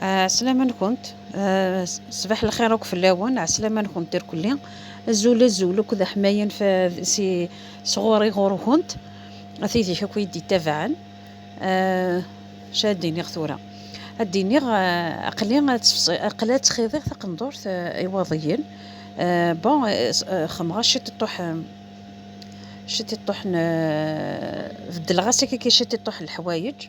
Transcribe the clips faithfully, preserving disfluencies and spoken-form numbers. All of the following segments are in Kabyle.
Ɛeslama-nkent, eh, ṣṣbeḥ lxir akk fell-awen, ɛeslama-nkent irkelli. Azul, azul akk d aḥmayen f-, si, sɣur-i ɣur-kent, a tid-ik akk i yi-d-ittabaɛen. Eh, acu ad d-iniɣ tura? Ad d-iniɣ, eh, aql-i ad tefṣ-, aql-i ad ttxiḍiɣ taqendurt, eh, iwaḍiyen. Eh, bon, eh, s-, eh, xemɣa ciṭiṭuḥ, eh, ciṭiṭuḥ n, eh, beddleɣ-as akka ciṭiṭuḥ n leḥwayeǧ.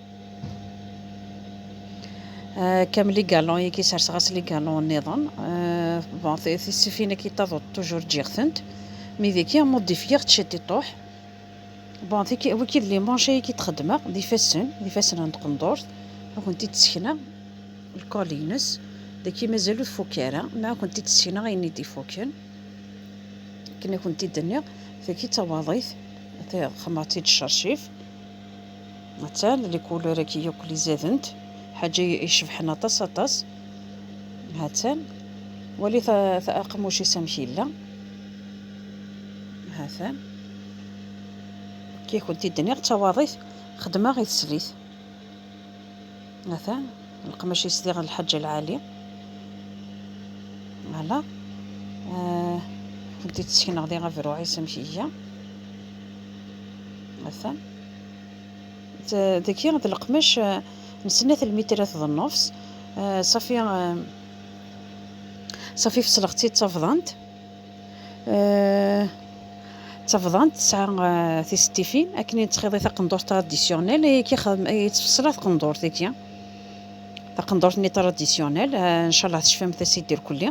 Ah, kam les galons-agi serseɣ-as les galons nniḍen. Ah, bon, ti-, tisifin-agi taḍuṭ toujours ǧǧiɣ-tent. Mi dagi modifiyeɣ-tt ciṭiṭuḥ. Bon, tiki-, wiki d les manches-agi d-xedmeɣ, d ifassen, d ifassen n tqendurt. Ad kent-id-ssekneɣ lkol-ines. Dagi mazal ur tfukk ara, ma ad kent-id-ssekneɣ ayen i d-ifuken. Akken ad kent-id-nniɣ, tagi d tawaḍit, xemmeɣ-tt-id ccercif. Attan, les couleurs-agi yakk li zadent, ḥaǧa icebḥen aṭas, aṭas. Attan, wali ta-, ta-, aqemmuc-is amek yella. Atan. Kif kent-id-nniɣ, d tawaḍit, xedmeɣ i teslit. Atan, leqmac-is diɣ lḥaǧa lɛali. Voilà. Ah, kent-id-ssekneɣ diɣ abruɛ-is amek iga. Atan. D-, dagi d leqmac, eh, n snat lmitrat d nnefs. Eh, ṣafi, eh, ṣafi fesleɣ-tt-id d tabḍant. Eh, d tabḍant tesɛa, eh, tisettifin. Akken i nettxiḍi taqendurt traditionnelle, ayagi xedm-, ay yettfesla taqendurt-agi. Taqendurt-nni traditionnelle, eh, ncallah tecfamt a sidi irkelli.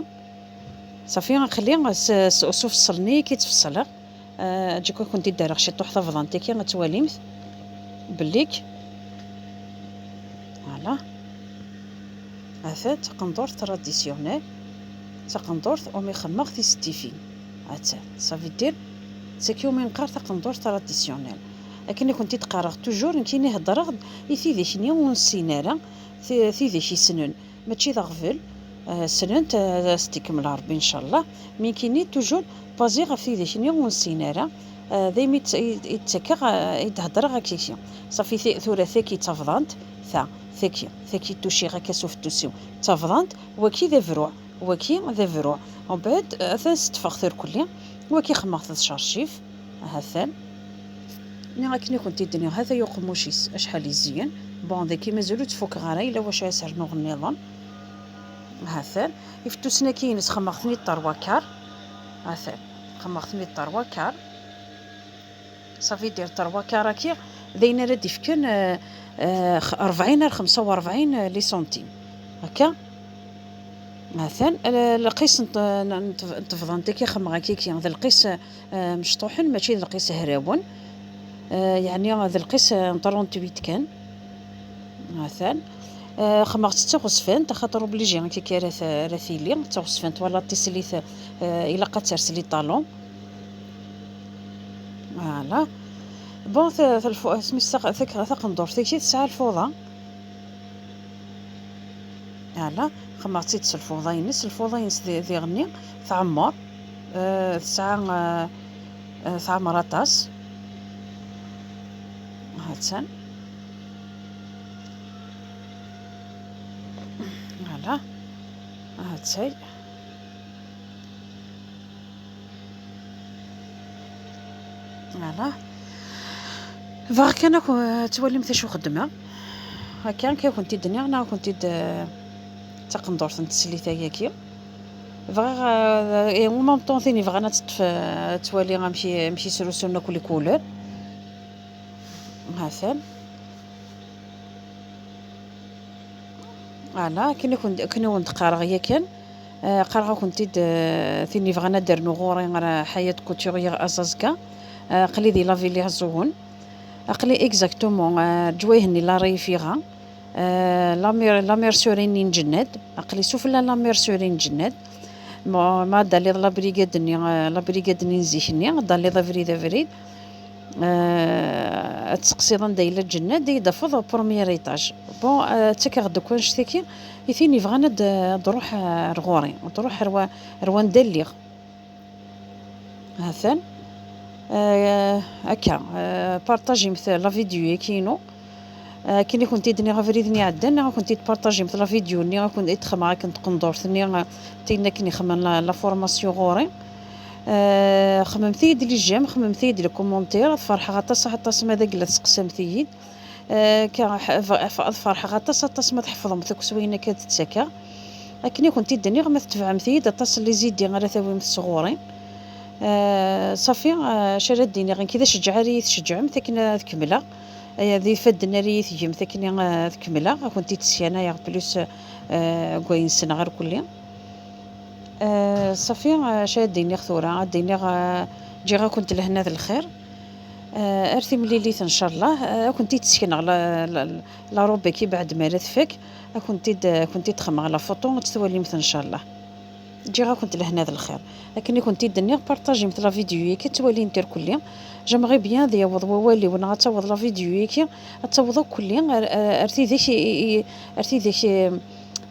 Ṣafi, aql-i s, s, s ufeṣṣel-nni i k-ttfeṣṣleɣ. Ah, ǧǧiɣ-kent-id-rreɣ ciṭuḥ tabḍant-agi, ad twalimt bellik. Voilà. Ata d taqendurt traditionnelle, d taqendurt umi xemmeɣ tisettifin. Ata, ça veut dire, d tagi umi neqqar taqendurt traditionnelle. Akken i kent-id-qqareɣ toujours, nekkini heddreɣ-d i tidak-nni ur nessin ara, ti-, tidak issnen. Mačči d aɣbel, eh, ssnent, eh, ad as-d-ikemmel Ṛebbi, ncallah. Mi nekkini, toujours, basé ɣef tidak-nni ur nessin ara, eh, daymi i d-, i d-, i d-ttakkeɣ, eh, i d-heddreɣ akkiki. Ṣafi, ti-, tura tagi d tabḍant, ta, tagi, tagi tuciɣ akka s ufettus-iw. D tabḍant, waki d abruɛ, waki d abruɛ. Umbeɛd, eh, atan settfeɣ-t irkelli, waki xemmeɣ-t d ccercif. Hatan. Nniɣ akken i kent-id-nniɣ, hata uqemmuc-is acḥal izyen. Bon, dagi mazal ur tt-fukeɣ ara, yella wacu ara s-rnuɣ nniḍen. Hatan. Ifettusen-agi-ines xemmeɣ-ten-id trois quarts. Hatan. Xemmeɣ-ten-id trois quarts. Ça veut dire trois quarts-agi, d ayen ara d-ifken, eh, eh, x-, rebɛin ar xemsa u rebɛin, eh, les centimes. Akka? Hatan, l-, lqis n t-, n t-, n tebḍant-agi xemmeɣ akkiki, d lqis, eh, mecṭuḥen, mačči d lqis hrawen. Eh, yeɛni d lqis, eh, n trente-huit kan. Hatan. Eh, xemmeɣ-tt d taɣezfant, axaṭer obligé akkiki ara t-, ara tili. D taɣezfant wala tislit, eh, ilaq ad ters les talons. Voilà. Bon, ta-, ta-, lfu-, asmi s-, ta-, ta-, taqendurt-agi tesɛa lfuḍa. Ala, xemmeɣ-tt-id s lfuḍa-ines, lfuḍa-ines di-, diɣenni tɛemmer, eh, tesɛa, eh, eh, tɛemmer aṭas. Hattan. Ala, hattay. Voilà. Bɣiɣ kan ad ku-, ad twalim d acu xeddmeɣ. Akka, akka i kent-id-nniɣ, neɣ ad kent-id, eh, d taqendurt n teslit-agi. Bɣiɣ, eh, en même temps, tin yebɣan ad teṭṭef, eh, ad twali amek i, amek i srusun akk les couleurs. Hatan. Voilà, akken i kent-, akken i wen-d-qqareɣ yakan. Eh, qqareɣ-akent-id, eh, tin yebɣan ad d-rnu ɣur-i ar Ḥayat Couturier Azazga. Eh, aql-i di la Villa Ẓuhun. Aql-i exactement, eh, leǧwayeh-nni la Riviera. Eh, la mer-, la mercerie-nni n Ǧennad. Aql-i sufella la mercerie n Ǧennad. Ma, ma ad d-taliḍ la brigade-nni, eh, la brigade-nni n zik-nni, ad d-taliḍ abrid, abrid. Eh, ad teqsiḍ anda yella Ǧennad, ad d-tafeḍ au premier étage. Bon, eh, ttakeɣ-d akk annect-agi i tin yebɣan ad d-, ad d-ruḥ, eh, ar ɣur-i, ad d-ruḥ ar wa-, ar wanda lliɣ. Hatan. Eh, akka, eh, partagimt la vidéo-agi-inu. Akken i kent-id-nniɣ abrid-nni iɛeddan, ad kent-id-partajimt la vidéo-nni, ad kent-id-xedmeɣ akken tqendurt-nni, tin akken ixemmen la, la formation ɣur-i. Eh, xemmemt-iyi-d les j'aime, xemmemt-iyi-d les commentaires, ad ferḥeɣ aṭas, aṭas ma d agla tseqsamt-iyi-d. Eh, ka-, f-, f-, ad ferḥeɣ aṭas, aṭas ma tḥefḍemt akk s wayen akka d-ttakeɣ. Akken i kent-id-nniɣ, ma tetebɛemt-iyi-d aṭas n les idées ara tawimt sɣur-i. Eh, ṣafi, eh, acu ara d-iniɣ, nekk d aceǧǧeɛ ara iyi-tceǧǧɛemt akken ad kemmleɣ. Eh, d ifadden ara iyi-tgemt akken ad kemmleɣ, ad kent-id-sskanayeɣ plus, eh, deg wayen ssneɣ irkelli. Eh, ṣafi, eh, acu ara d-iniɣ tura? Ad d-iniɣ, eh, ǧǧiɣ-akent lehna d lxir. Eh, ar timlilit, ncallah, eh, ad kent-id-ssekneɣ la, la, la robe-agi beɛd mi ara tfak. Ad kent-id, ad kent-id-xedmeɣ la photo, ad tt-twalimt, ncallah. Ǧǧiɣ-akent lehna d lxir. Akken i kent-id-nniɣ, partajimt la vidéo-agi, ad twalimt irkelli. J'aimerais bien ad yaweḍ wawal-iw, neɣ ad taweḍ la vidéo-agi, ad taweḍ akk-, kulli ar, ar, ar tidak i, i, i, ar tidak, eh,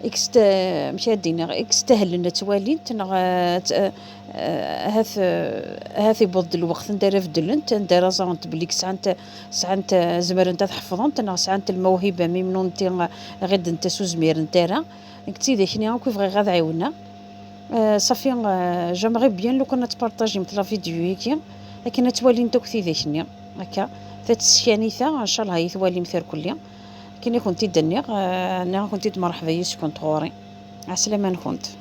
i yest-, amek ara d-iniɣ, i yestahlen ad tt-walint, neɣ, eh, ad tt-, eh, eh, ahat, eh, ahat yewweḍ-d lweqt anda ara beddlent, anda ara ẓrent belli sɛant, sɛant, eh, zemrent ad ḥefḍent, neɣ sɛant lmawhiba, mi mnunti, eh, ɣiddent-as ur zmirent ara. Nekk d tidak-nni akk i bɣiɣ ad ɛiwneɣ. Eh, ṣafi, eh, j'aimerais bien lukan ad tpartajimt la vidéo-agi, akken ad twalimt akk tidak-nni. Akka, ta d teskanit-a, ncallah ad iyi-twalimt irkelli. Akken i kent-id-nniɣ, eh, nniɣ-akent-id merḥba yis-kent ɣur-i. Ɛeslama-nkent.